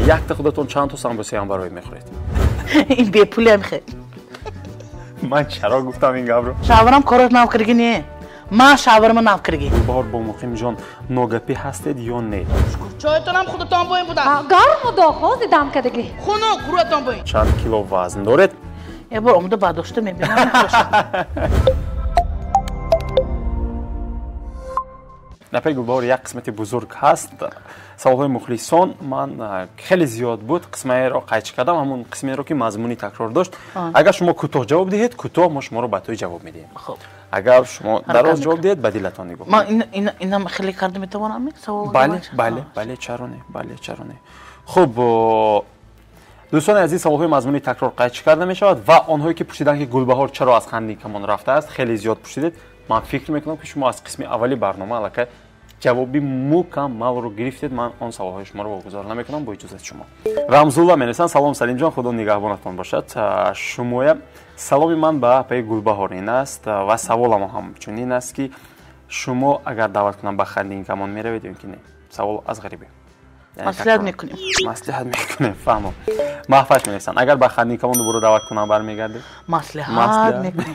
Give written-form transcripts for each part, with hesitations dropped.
Якта худатон чанд то самбусаям барои мехӯред? Ин бепулиам хел. Ман чаро гуфтам ин гапро? Шавҳарам корот нав кардагӣ не. Ман шавҳарама нав кардагӣ. Гулбаҳор бо Муқимҷон ногапӣ ҳастед ё не? Чойтонам худатон боин будам. Гарму доғ ҳозир дам кардагӣ. Хунук рӯятон боин. Чанд кило вазн доред? Як бор омада бардошта мебинам. Напаи Гулбаҳор як қисмати бузург ҳаст. Саволҳои мухлисон ман хеле зиёд буд. Қисмаеро қайчи кардам, ҳамон қисмеро ки мазмуни такрор дошт. Агар шумо кӯтоҳ ҷавоб диҳед, кӯтоҳ мо шуморо ба тӯй ҷавоб медиҳем. Агар шумо дароз ҷавоб диҳед, ба дилатон нигоҳ. Ман инам хеле карда метавонам савол? Бале, бале, бале, чаро не, бале, чаро не. Хуб, дӯстони азиз, саволҳои мазмуни такрор қайчи карда мешавад ва онҳое ки пурсиданд ки Гулбаҳор чаро аз Хандин Камон рафтааст, хеле зиёд пурсидед. Ман фикр мекунам ки шумо аз қисми аввали барнома аллакай ҷавоби мукаммалро гирифтед. Ман он саволҳои шуморо вогузор намекунам бо иҷозати шумо. Рамзулла менависанд: салом Салимҷон, худо нигаҳбонатон бошад. Шумоя саломи ман ба апаи Гулбаҳор ин аст ва саволам ҳам чунин аст ки шумо агар даъват кунам ба Хандин Камон меравед ё ки не? Савол аз ғарибе. Маслиҳат мекунем. Маслиҳат мекунем, фаҳмам. Маҳфаш менависанд: агар ба Хандин Камон дубора даъват кунам бармегардед? Маслиҳат мекунем.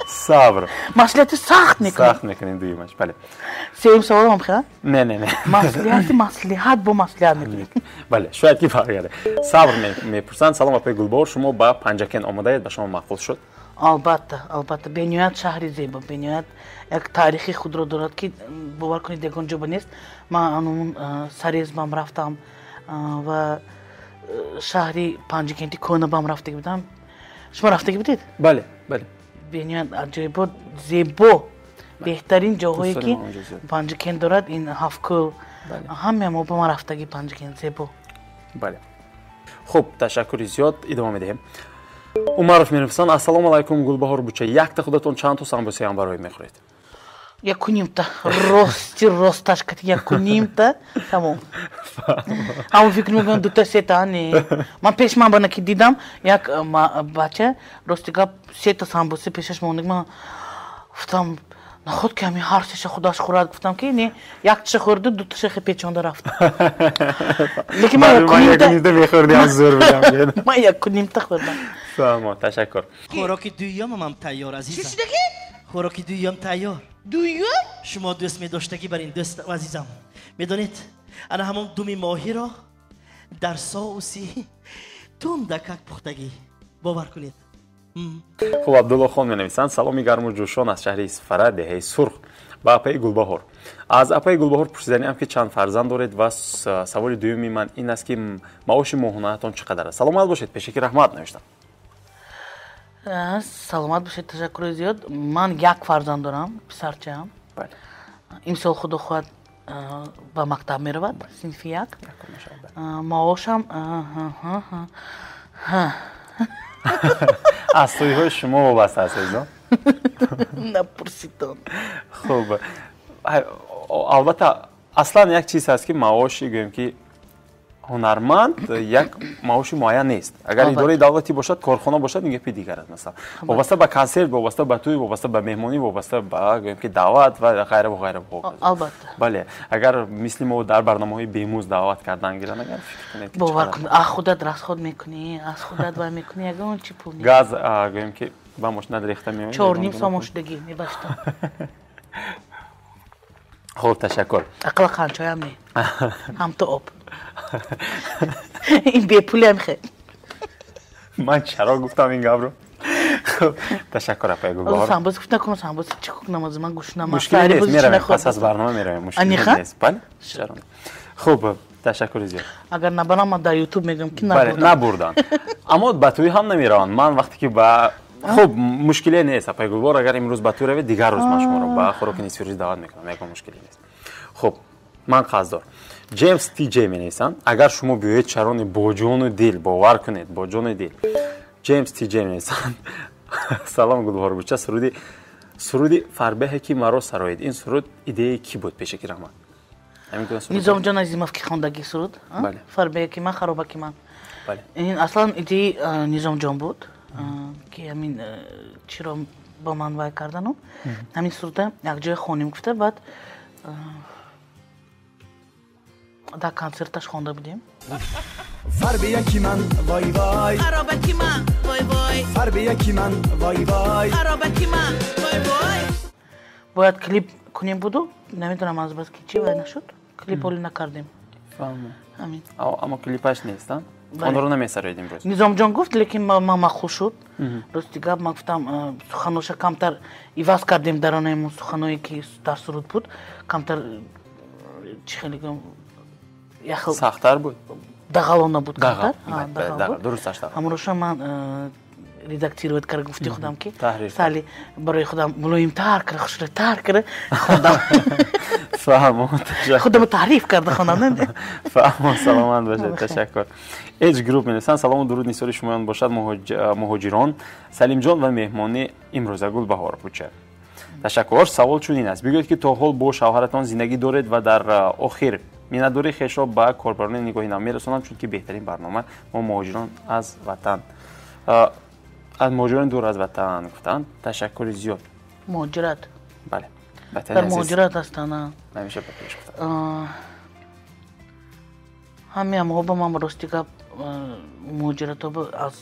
Сабр. Маслиҳати сахт мекунем. Сахт мекунем дуюмаш, бале. Сеюм саволам хел? Не, не, не. Маслиҳати маслиҳат бо маслиҳат мекунем. Бале, шояд ки баргарде. Сабр мепурсанд: салом апаи Гулбаҳор, шумо ба Панҷакент омадаед, ба шумо маъқул шуд? Албатта, албатта, бениҳоят шаҳри зебо, бениҳоят як таърихи худро дорад ки бовар кунед ягон ҷо ба нест. Ман анун Сарезбам рафтам ва шаҳри Панҷакенти Кӯнабам рафтагӣ будам. Шумо рафтагӣ будед? Бале, бале. Бениҳоят аҷоибот, зебо, беҳтарин ҷоҳое ки Панҷакент дорад, ин Ҳафткӯл, ҳамаи мо ба ман рафтагӣ Панҷакент зебо. Бале. Хуб, ташаккури зиёд, идома медиҳем. Умаров менависанд: ассалому алайкум Гулбаҳор буча, якта худатон чанд то самбусаям барои мехӯред? Якунимта, рости росташ кати якунимта, тамом. Ҳамон фикр мекунам дута сета не. Ман пеш ман бана ки дидам як бача рости гап сета самбуса пешаш монда, ман гуфтам наход ки ҳамин ҳар сеша худаш хӯрад, гуфтам ки не, якташа хӯрду дуташа печонда рафт. Лекин ман якунимта мехӯрдиам, зӯр будам. Ман якунимта хӯрдам. Фаҳмо, ташаккур. Хӯроки дуюмам тайёр, азизам. Чӣ шудагӣ? Хӯроки дуюм тайёр. Дуюм? Шумо дӯст медоштагӣ бар ин дӯст, азизам. Медонед, ана ҳамон думи моҳиро дар соуси тундакак пухтагӣ. Бовар кунед. Хуб, Абдуллохон менависанд: саломи гарму ҷӯшон аз шаҳри Исфара, деҳаи Сурх, ба апаи Гулбаҳор. Аз апаи Гулбаҳор пурсиданиам ки чанд фарзанд доред ва саволи дуюми ман ин аст ки маоши моҳонаатон чӣ қадар аст? Саломат бошед, пешаки раҳмат навиштам. Саломат бошед, ташаккури зиёд. Ман як фарзанд дорам, писарчаам. Имсол худо хоҳад ба мактаб меравад, синфи як. Маошам аз тӯйҳои шумо вобаста аст, азизон? Напурситон. Хуб, албатта, аслан як чиз ҳаст ки маоши, гӯем ки ҳунарманд як маоши муайян нест. Агар идораи давлатӣ бошад, корхона бошад, ин гапи дигар аст. Масалан, вобаста ба консерт, вобаста ба тӯй, вобаста ба меҳмонӣ, вобаста ба гӯем ки даъват ва ғайра ва ғайра. Албатта. Бале, агар мисли мо дар барномаҳои бемузд даъват кардан гиранд, агар фикр кунед ки бовар кунед, аз худат расход мекунӣ, аз худат вай мекунӣ, ягон чи пул нест. Газ, гӯем ки ба мошинат рехта меояд. 4.5 сомон шудагӣ, мебаштам. Хуб, ташаккур. Ақла қанчоям не. Ҳам то об. Ин бепулиам хел. Ман чаро гуфтам ин гапро? Хуб, ташаккур апаи Гулбаҳор. Самбуса гуфт накунам, самбуса чӣ кунам, аз ман гӯшнам. Мушкиле нест, меравем, пас аз барнома меравем, мушкиле нест. Бале, чаро не. Хуб, ташаккури зиёд. Агар набарам, ман дар YouTube мегӯям ки набурдам. Набурданд. Аммо ба тӯй ҳам намераванд. Ман вақте ки ба хуб, мушкиле нест, апаи Гулбаҳор, агар имрӯз ба тӯй равед, дигар рӯз ман шуморо ба хӯроки нисфирӯзӣ даъват мекунам, ягон мушкиле нест. Хуб, ман қарздор. Ҷеймс Ти Ҷей менависанд: агар шумо биёед чарони бо ҷону дил, бовар кунед, бо ҷону дил. Ҷеймс Ти Ҷей менависанд: салом Гулбаҳор буча, суруди фарбеҳе ки маро сароид. Ин суруд идеяи кӣ буд, пешаки раҳмат? Низомҷон Азимов ки хондаги суруд? Фарбеҳе ки ман, хароба ки ман. Ин аслан идеяи Низомҷон буд ки ҳамин чиро ба ман вай кардану ҳамин суруда якҷоя хонем гуфта, баъд Дар консерташ хонда будем. Фарбияки ман вой вой, харобаки ман вой вой, фарбияки ман вой вой, харобаки ман вой вой. Бояд клип кунем буду, намедонам аз бас ки чӣ вай нашуд, клип оли накардем. Фаҳмо. Ҳамин. Аммо клипаш нест, а? Онро намесароед имрӯз. Низомҷон гуфт, лекин ман махул шуд. Рости гап, ман гуфтам, суханоша камтар иваз кардем, дар онаи суханое ки дар суруд буд, камтар чӣ хеле гӯям, яхел сахттар буд. Дағалона буд камтар. Дурусташ дағал. Ҳамроша ман редактировать карда гуфти худам ки сали барои худам мулоимтар карда, хушрӯйтар карда хондам. Фаҳмо. Худамро таъриф карда хондам. Фаҳмо, саломат бошед, ташаккур. Эҷ груп менависанд: салому дуруд нисори шумоён бошад муҳоҷирон, Салимҷон ва меҳмони имрӯза Гулбаҳор Пуча. Ташаккур. Савол чунин аст: бигӯед ки то ҳол бо шавҳаратон зиндагӣ доред ва дар охир миннатдории хешро ба корбарони нигоҳи нав мерасонам, чунки беҳтарин барнома мо муҳоҷирон аз ватан, аз муҳоҷирони дур аз ватан гуфтанд. Ташаккури зиёд. Муҳоҷират. Бале. Дар муҳоҷират ҳастанд. Ҳамеша ба пеш гуфтанд. Ҳамин ҳамҳо ба ман рости гап муҳоҷиратҳо аз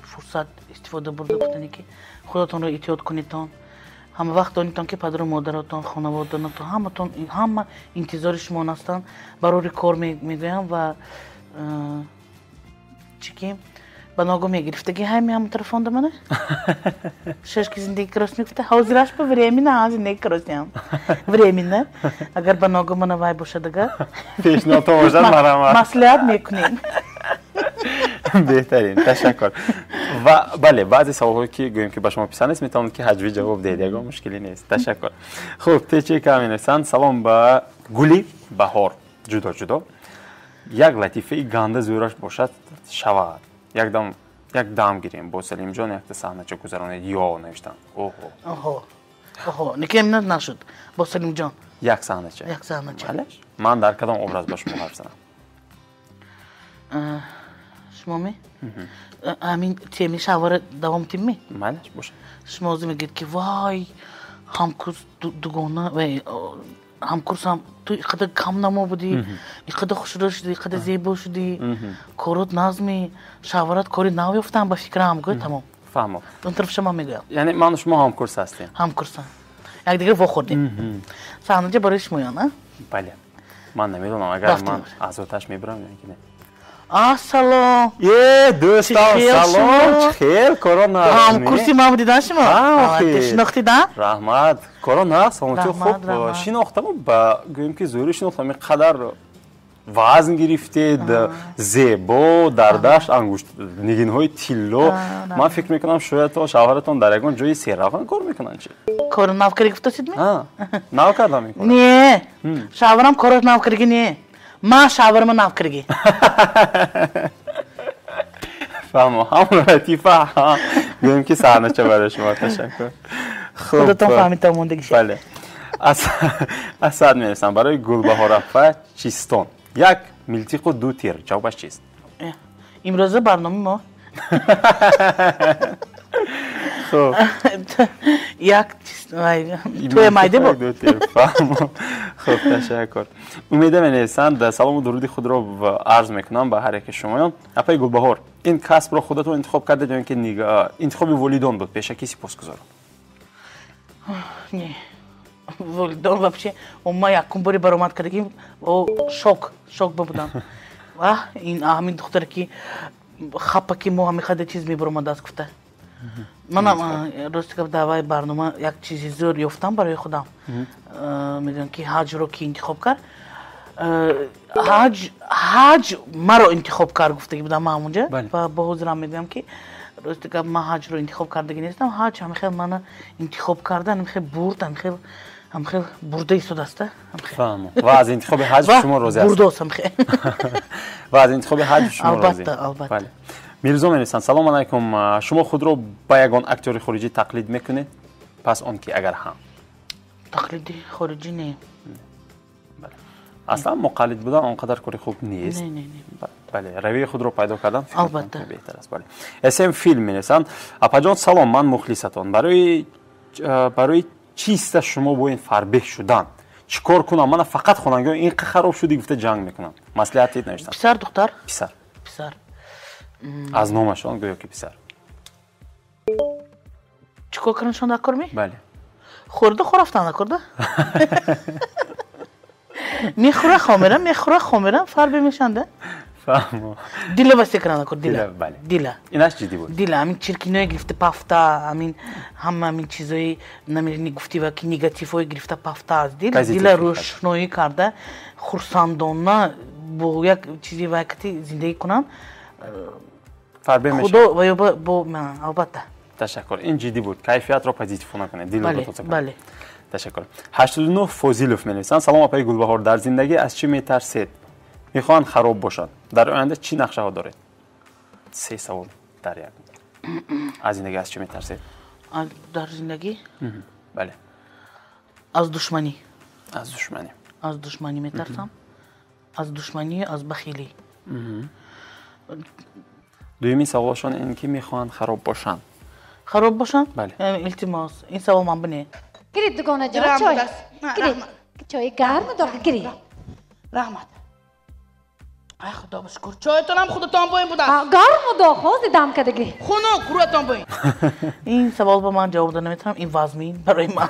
фурсат истифода бурда гуфтане ки худатонро эҳтиёт кунедтон, ҳама вақт донедтон ки падару модаратон, хонаводаатон, ҳаматон, ҳама интизори шумо ҳастанд. Барори кор мегӯям ва чӣ ки ба ногоҳ мегирифтаги ҳами ҳама тарафонда мана шаш ки зиндагӣ крос мегуфта, ҳозираш ба временно зиндагӣ кросям временно, агар ба ногоҳ мана вай бошад, агар пешниҳодто бошад, марҳамат, маслиҳат мекунем. Беҳтарин, ташаккур. Ва бале, баъзе саволҳое ки гӯем ки ба шумо писанд нест, метавонед ки ҳаҷвӣ ҷавоб диҳед, ягон мушкилӣ нест. Ташаккур. Хуб, течека менависанд: салом ба гули баҳор ҷудо ҷудо, як латифаи ганда зӯраш бошад шавад, якдам як дам гирем бо Салимҷон, якта саҳнача гузаронед ё навиштанд. Оҳо. Оҳо. Оҳо, никем нашуд бо Салимҷон. Як саҳнача. Як саҳнача. Бале. Ман дар кадом образ ба шумо ҳарф занам? Шумо ми? Ҳамин теми шавҳара давом тимми? Бале, бошад. Шумо озӣ мегӯед ки вай, ҳамкурс дугона, вай, ҳамкурсам, ту иқадар кам намо будӣ, иқадар хушрӯ шудӣ, иқадар зебо шудӣ, корот назми, шавҳарат кори нав ёфтам ба фикрам, гӯй тамом. Фаҳмам. Он тарафша ман мегӯям. Яъне ману шумо ҳамкурс ҳастем? Ҳамкурсам. Якдигар вохӯрдем. Саҳнаҷа барои шумоён, а? Бале. Ман намедонам, агар ман аз оташ мебарам ё ки не. Ассалом. Е, дӯстам, салом. Чӣ хел? Коро нағз. Ҳамкурси ман будидан шумо? Шинохтидан? Раҳмат. Коро нағз, саломатӣ хуб. Шинохтаму ба гӯем ки зӯрӣ шинохтам, ин қадар вазн гирифтед, зебо, дар дашт ангушт нигинҳои тилло. Ман фикр мекунам, шояд то шавҳаратон дар ягон ҷои серравған кор мекунанд чи? Кори нав карда гуфтасид ми? Нав карда мекунад. Не, шавҳарам коро нав кардаги не. Ман шавҳарама нав кардаги. Фаҳмо, ҳамон латифа, гӯем ки саҳнача барои шумо. Ташаккур. Худатон фаҳмида мондагиша. Бале. Асад менависам: барои Гулбаҳорафа чистон як милтиқу ду тир, ҷавобаш чист? Имрӯза барномаи мо хуб як туя майда буд. Хуб, ташаккур. Умеда менависанд: салому дуруди худро арз мекунам ба ҳар яке шумоён. Апаи Гулбаҳор, ин касбро худатон интихоб кардед ё ин ки интихоби волидон буд? Пешакӣ сипосгузорам. Не, волидон вообще умма якум бори баромад кардагим, шок шок будам. Ваҳ, ин ҳамин духтаре ки хапа ки мо ҳамин қадар чиз мебаромадааст гуфта. Манам рости гап даъваи барнома як чизи зӯр ёфтам барои худам. Мегӯям ки ҳаҷро ки интихоб кард, ҳаҷ маро интихоб кард гуфтагӣ будам ман ҳамонҷа. Ва бо ҳозирам мегӯям ки рости гап ман ҳаҷро интихоб кардагӣ нестам, ҳаҷ ҳамихел мана интихоб карда, ҳамихел бурд, ҳамихел бурда истодааста. Фаҳмо. Ва аз интихоби ҳаҷ шумо розӣ ҳастед? Бурдост ҳамихел. Ва аз интихоби ҳаҷ шумо розӣ? Албатта, албатта. Мирзо менависанд: салом алайкум, шумо худро ба ягон актёри хориҷӣ тақлид мекунед? Пас он ки агар ҳам? Тақлиди хориҷӣ не. Аслан муқаллид будан он қадар кори хуб нест. Не, не, не. Бале, равияи худро пайдо кардан фикр мекунам ки беҳтар аст. Бале. СМ филм менависанд: апаҷон салом, ман мухлисатон. Барои чиста шумо бо ин фарбеҳ шудан? Чӣ кор кунам? Мана фақат хонагиҳо ин хароб шудӣ гуфта ҷанг мекунам. Маслиҳат дид навиштам. Писар, духтар? Писар. Писар. Аз номашон гӯё ки писар. Чӣ кор кунашон дар кор ми? Бале. Хӯрда хӯрафтан дар корда? Мехӯра хомерам, мехӯра хомерам, фарбе мешанда. Фаҳмо. Дила васе кардан дар кор, дила. Бале. Дила. Инаш ҷиддӣ буд. Дила, ҳамин чиркиное гирифта пафта, ҳамин ҳама ҳамин чизои намедонӣ гуфтӣ ва ки негативҳое гирифта пафта аз дил, дила рӯшноӣ карда, хурсандона бо як чизи вайкати зиндагӣ кунам. Фарбе мешавад. Худо ва ё бо албатта. Ташаккур. Ин ҷиддӣ буд. Кайфиятро позитивона кунед, дилро тоза кунед. Бале. Ташаккур. 89 Фозилов менависанд: Салом апаи Гулбаҳор, дар зиндагӣ аз чӣ метарсед? Мехоҳанд хароб бошад. Дар оянда чӣ нақшаҳо доред? Се савол дар як. Аз зиндагӣ аз чӣ метарсед? Дар зиндагӣ? Бале. Аз душманӣ. Аз душманӣ. Аз душманӣ метарсам. Аз душманӣ, аз бахилӣ. Дуюмин саволшон ин ки мехоҳанд хароб бошанд. Хароб бошанд? Бале. Илтимос, ин савол ман бинед. Гирид дугонаҷон, чой. Гирид. Чои гарм доғ гирид. Раҳмат. Ай худо ба шукр, чоятонам худатон боин будааст. Гарму доғ ҳозир дам кардагӣ. Хунук рӯятон боин. Ин савол ба ман ҷавоб дода наметавонам, ин вазмин барои ман.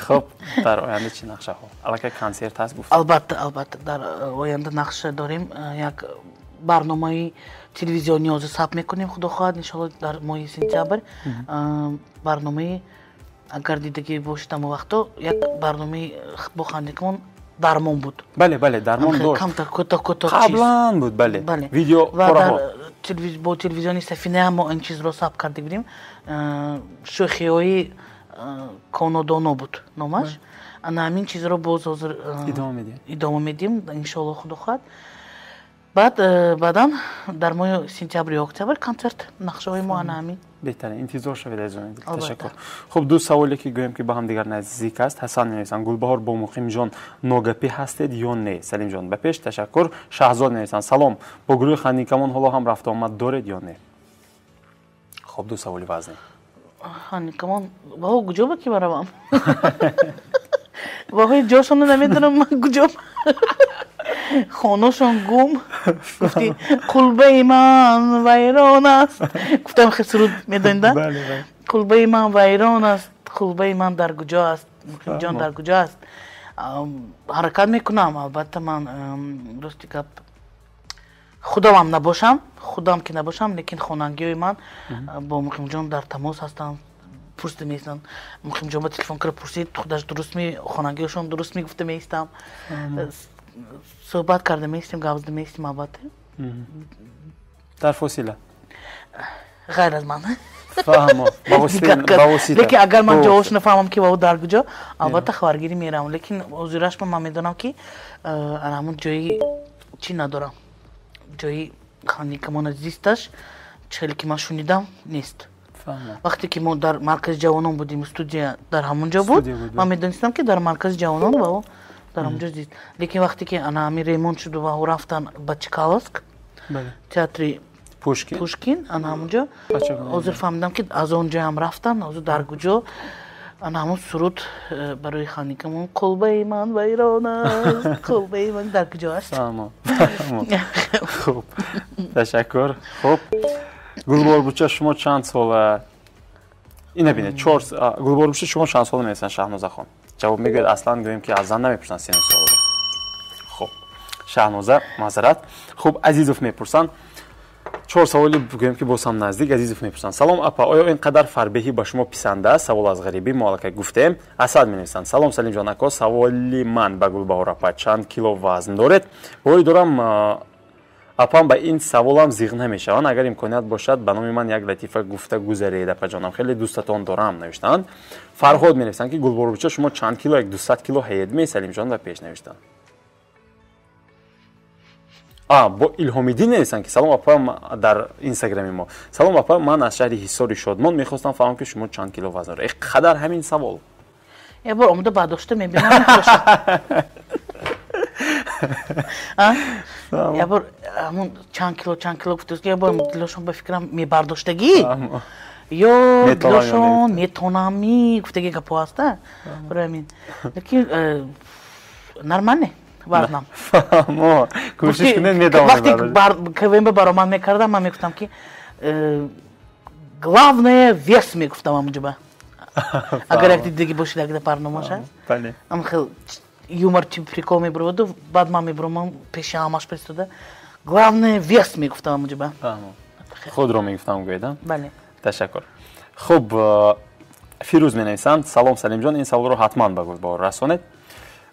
Хуб, дар оянда чӣ нақшаҳо? Аллакай консерт ҳаст гуфт. Албатта, албатта, дар оянда нақша дорем, як барномаи телевизионӣ ҳозир сабт мекунем, худо хоҳад, иншоалло дар моҳи сентябр. Барномаи агар дидагӣ бошед ҳама вақто, як барномаи бо хандикамон дармон буд. Бале, бале, дармон дошт. Камтар кӯтоҳ кӯтоҳ чиз. Қаблан буд, бале. Бале. Видео пораҳо. Бо телевизиони Сафина мо ин чизро сабт карда будем. Шӯхиҳои Конодоно буд номаш. Ана ҳамин чизро боз ҳозир идома медиҳем. Идома медиҳем, иншоалло худо хоҳад. Баъд баъдан дар моҳи сентябр ё октябр консерт, нақшаҳои мо ана ҳамин. Беҳтарин, интизор шавед азизони дил. Ташаккур. Хуб, ду саволе ки гӯем ки ба ҳамдигар наздик аст. Ҳасан менависанд: Гулбаҳор бо Муқимҷон ногапӣ ҳастед ё не? Салимҷон ба пеш, ташаккур. Шаҳзод менависанд: Салом, бо гурӯҳи хандикамон ҳоло ҳам рафтуомад доред ё не? Хуб, ду саволи вазнин. Хандикамон баҳо куҷо ба ки баравам? Баҳои ҷошонро намедонам ман куҷо. Хонашон гум. Гуфти кулбаи ман вайрон аст. Гуфтам хел суруд медонида? Кулбаи ман вайрон аст, кулбаи ман дар куҷо аст, Муқимҷон дар куҷо аст. Ҳаракат мекунам, албатта ман рости гап худамам набошам, худам ки набошам, лекин хонангиҳои ман бо Муқимҷон дар тамос ҳастанд, пурсида меистанд. Муқимҷон ба телефон карда пурсид, худаш дуруст ми, хонангиҳошон дуруст ми гуфта меистам. Суҳбат карда меистем, гап зада меистем, албатта. Дар фосила? Ғайр аз ман. Фаҳмо, ба восита. Лекин агар ман ҷавобаш нафаҳмам ки ва дар куҷо, албатта хабаргирӣ меравам. Лекин ҳозираш ман медонам ки ана ҳамун ҷои чӣ надорам. Ҷои хандикамона зисташ, хеле ки ман шунидам, нест. Вақте ки мо дар маркази ҷавонон будем, студия дар ҳамон ҷо буд, ман медонистам ки дар маркази ҷавонон ва дар ҳамон ҷо зист. Лекин вақте ки ана ҳамин ремонт шуду ва рафтан ба Чкаловск, театри Пушкин, ана ҳамон ҷо, ҳозир фаҳмидам ки аз он ҷоям рафтан, ҳозир дар куҷо, ана ҳамон суруд барои хандикамон кулбаи ман вайрон аст, кулбаи ман дар куҷо аст. Хуб, ташаккур. Хуб, Гулбаҳор буча шумо чанд сола? Ина бинед, чор Гулбаҳор буча шумо чанд сола менависанд Шаҳнозахон? Ҷавоб мегӯяд, аслан гӯем ки аз зан намепурсанд сину солро. Хуб, Шаҳноза, маъзарат. Хуб, Азизов мепурсанд. Чор саволи гӯем ки боз ҳам наздик. Азизов мепурсанд: Салом апа, оё ин қадар фарбеҳӣ ба шумо писанд аст? Савол аз ғарибӣ, мо аллакай гуфтем. Асад менависанд: Салом Салимҷон ако, саволи ман ба Гулбаҳор апа чанд кило вазн доред? Боварӣ дорам апам ба ин саволам зиғ намешаванд. Агар имконият бошад ба номи ман як латифа гуфта гузаред апаҷонам, хеле дӯстатон дорам, навиштанд. Фарҳод менависанд ки Гулбаҳор буча шумо чанд кило, як 200 кило ҳаед ме? Салимҷон ба пеш навиштанд. Бо Илҳомиддин менависанд ки салом апа, дар инстаграми мо. Салом апа, ман аз шаҳри Ҳисори Шодмон мехостам фаҳмам ки шумо чанд кило вазн доред. Қадар ҳамин савол. Як бор омода бардошта мебинам. Як бор ҳамон чанд кило гуфтааст, як бор дилошон ба фикрам мебардоштагӣ ё дилошон метонамӣ гуфтагӣ гапҳо ҳаста. Барои ҳамин. Лекин Нормально вазнам. Фаҳмо, кӯшиш кунед, медавонед. Вақте КВН баромад мекардам, ман мегуфтам, ки главное вес, мегуфтам ҳамунҷоба. Агар як дидагӣ бошед, агар барномаша. Бале. Ам хел юмор чи прикол мебуроваду, баъд ман мебуромам пеши ҳамаш престода. Главное вес, мегуфтам ҳамунҷоба. Фаҳмо. Худро мегуфтам, гӯед, а? Бале. Ташаккур. Хуб, Фирӯз менависанд: салом, Салимҷон, ин саволро ҳатман ба Гулбаҳор расонед.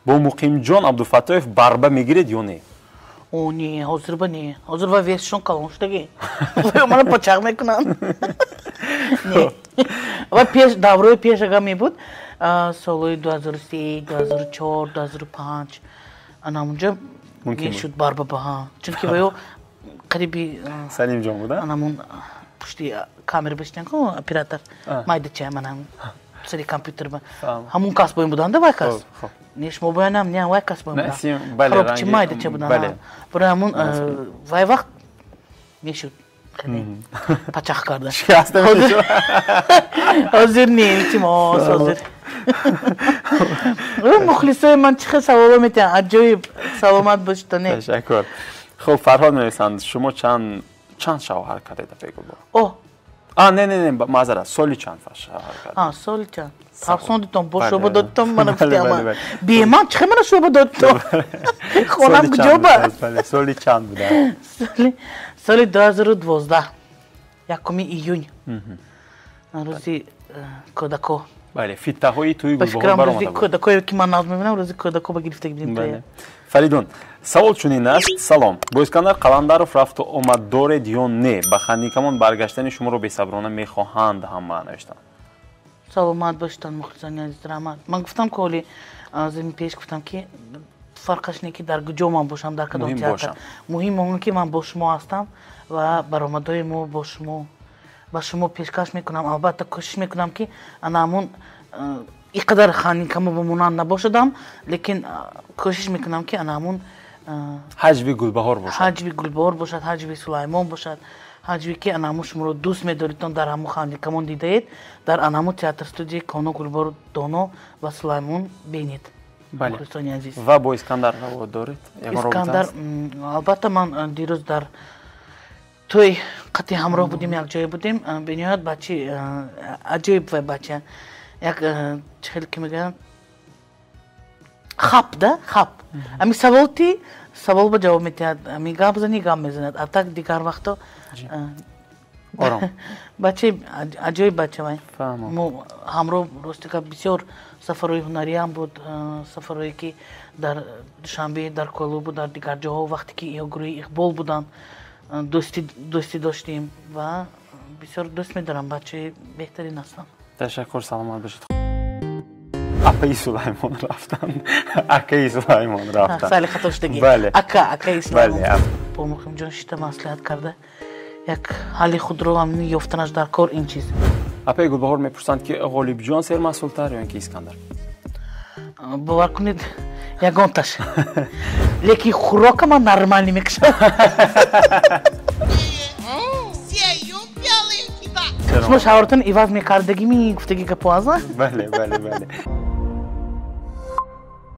Бо Муқимҷон Абдуфаттоев барба мегиред ё не? О, не, ҳозир ба не. Ҳозир ва весшон калон шудагӣ. Мана пачақ мекунанд. Не. Ва пеш, даврои пеш ага мебуд, солҳои 2003, 2004, 2005, ана ҳамунҷо мешуд барба ба, ҳа. Чунки ваё қариби Салимҷон буда? Анамун пушти камера бештан ку оператор майдача, мана сари компютер ба. Ҳамун кас боем буданда вай кас. Не, шумо боянам, не, вай кас боем буданд. Харобчи майдача буданд. Барои ҳамун вай вақт мешуд. Пачах карда. Ҳозир не, илтимос, ҳозир. Мухлисои ман чӣ хел саволо метиҳанд, аҷоиб, саломат бошед, не. Ташаккур. Хуб, Фарҳод менависанд: шумо чанд чанд шавҳар кардед, апаи Гулбаҳор? О! А, не, не, не, маъзарат, соли чанд шавҳар кардед? А, соли чанд? Тарсондитон, бо шуба додитон, мана гуфтиам. Беман чӣ мана шуба додитон? Хонам куҷо ба? Соли чанд буда? Соли 2012, 1 июн. Рӯзи кӯдако. Бале, фиттаҳои тӯи Гулбаҳор баромада буд. Кӯдакое ки ман нағз мебинам, рӯзи кӯдако ба гирифта будем. Фаридун, савол чунин аст: салом, бо Искандар Қаландаров рафту омад доред ё не? Ба Хандикамон баргаштани шуморо бесаброна мехоҳанд, ҳама навиштанд. Саломат бошедтон, мухлисони азиз, раҳмат. Ман гуфтам, ки ҳоли аз ин пеш гуфтам, ки фарқаш не, ки дар куҷо ман бошам, дар кадом театр. Муҳим он ки ман бо шумо ҳастам ва баромадҳои мо бо шумо ба шумо пешкаш мекунам. Албатта, кӯшиш мекунам, ки ана ҳамун ин қадар хандикамо ба монанд набошадам, лекин кӯшиш мекунам, ки ана ҳамун ҳаҷви Гулбаҳор бошад. Ҳаҷви Гулбаҳор бошад, ҳаҷви Сулаймон бошад, ҳаҷве ки ана ҳамун шуморо дӯст медоридтон, дар ҳамун хандикамон дидаед, дар ана ҳамун театр студияи Коно Гулбаҳор Доно ва Сулаймон бинед. Мухлисони азиз. Ва бо Искандар равобит доред? Искандар, албатта, ман дирӯз дар тӯй қатъи ҳамроҳ будем, якҷоя будем. Бениҳоят бачи аҷоиб вай бача. Як чӣ хел ки мегӯянд, хап да хап. Ами савол ти савол ба ҷавоб метиҳад, ами гап зани гап мезанад. А так дигар вақто ором. Бачаи аҷоиб бача вай. Мо ҳамроҳ, рости гап, бисёр сафарҳои ҳунариам буд, сафарҳое ки дар Душанбе, дар Кӯлобу, дар дигар ҷоҳо, вақте ки ё гурӯҳи Иқбол буданд, дӯстӣ доштем ва бисёр дӯст медорам, бачаи беҳтарин ҳастанд. Ташаккур, саломат бошед. Апаи Сулаймон рафтанд, акаи Сулаймон рафтанд. Сали хато шудагӣ. Бале. Ака, акаи Сулаймон. Бо Муқимҷон шита маслиҳат карда, як ҳалли худро ёфтанаш дар кор ин чиз. Апаи Гулбаҳор мепурсанд, ки Ғолибҷон сермасъултар ё ин ки Искандар? Бовар кунед, ягонташ. Лекин хӯрока ман нормально мекушам. Шумо шавҳартон иваз мекардагими гуфтаги гапо аз? Бале, бале, бале.